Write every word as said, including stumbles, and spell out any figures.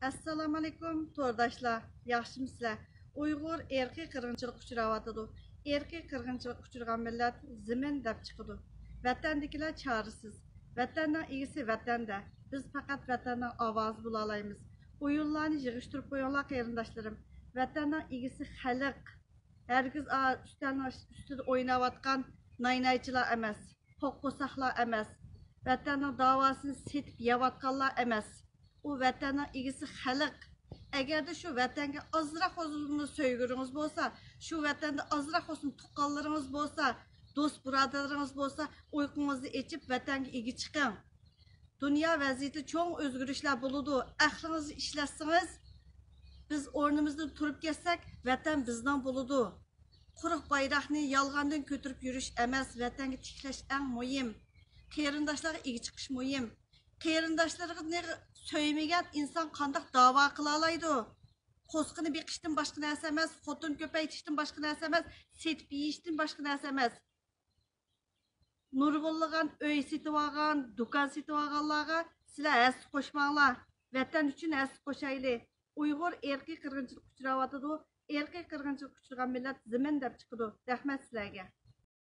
ئەسسالامۇئەلەيكۇم تورداشلار، ياخشىمۇسىلەر؟ ئۇيغۇر ئىرقىي قىرغىنچىلىققا ئۇچراۋاتىدۇ. ئىرقىي قىرغىنچىلىققا ئۇچرىغان مىللەت زېمىن دەپ چىقىدۇ. ۋەتەندىكىلەر چارىسىز. ۋەتەننىڭ ئىگىسى ۋەتەندە. بىز پەقەت ۋەتەننىڭ ئاۋازى بولالايمىز. ئويۇنلارنى يىغىشتۇرۇپ قويۇڭلار قېرىنداشلىرىم. ۋەتەننىڭ ئىگىسى خەلق. ھەرگىز ئا-، ئۈستەلنىڭ ئۈستىدە ئويناۋاتقان ناينايچىلار ئەمەس، پوققۇساقلار ئەمەس، ۋەتەننىڭ داۋاسىنى سېتىپ يەۋاتقانلار ئەمەس. ئۇ ۋەتەننىڭ ئىگىسى خەلق. ئەگەردە شۇ ۋەتەنگە ئازراق بولسىمۇ سۆيگۈرىڭىز بولسا، شۇ ۋەتەندە ئازراق بولسىمۇ تۇغقانلىرىڭىز بولسا، دوست بۇرادەرلىرىڭىز بولسا، ئۇيقۇڭىزنى ئېچىپ ۋەتەنگە ئىگە چىقىڭ. دۇنيا ۋەزىيىتى چوڭ ئۆزگىرىشلەر بولىدۇ. ئەقلىڭىزنى ئىشلەتسىڭىز، بىز ئورنىمىزدىن تۇرۇپ كەتسەك، ۋەتەن بىزنىڭ بولىدۇ. قۇرۇق بايراقنى يالغاندىن كۆتۈرۈپ يۈرۈش ئەمەس، ۋەتەنگە تىكلەش ئەڭ مۇھىم. قېرىنداشلارغا ئىگە چىقىش مۇھىم. قېرىنداشلىرىنى سۆيمىگەن ئىنسان قانداق داۋا قىلالايدۇ؟ قوسقىنى بېقىشتىن باشقا نەرسە ئەمەس، خوتۇن كۆپەيتىشتىن باشقا نەرسە ئەمەس، سېتىپ يېيىشتىن باشقا نەرسە ئەمەس. نۇرغۇنلىغان ئۆي سېتىۋالغان، دۇكان سېتىۋالغانلارغا سىلەر ھەسسە قوشماڭلار. ۋەتەن ئۈچۈن ھەسسە قوشايلى. ئۇيغۇر ئىرقىي قىرغىنچىلىققا ئۇچراۋاتىدۇ. ئىرقىي قىرغىنچىلىققا ئۇچرىغان مىللەت زېمىن دەپ چىقىدۇ. رەھمەت سىلەرگە.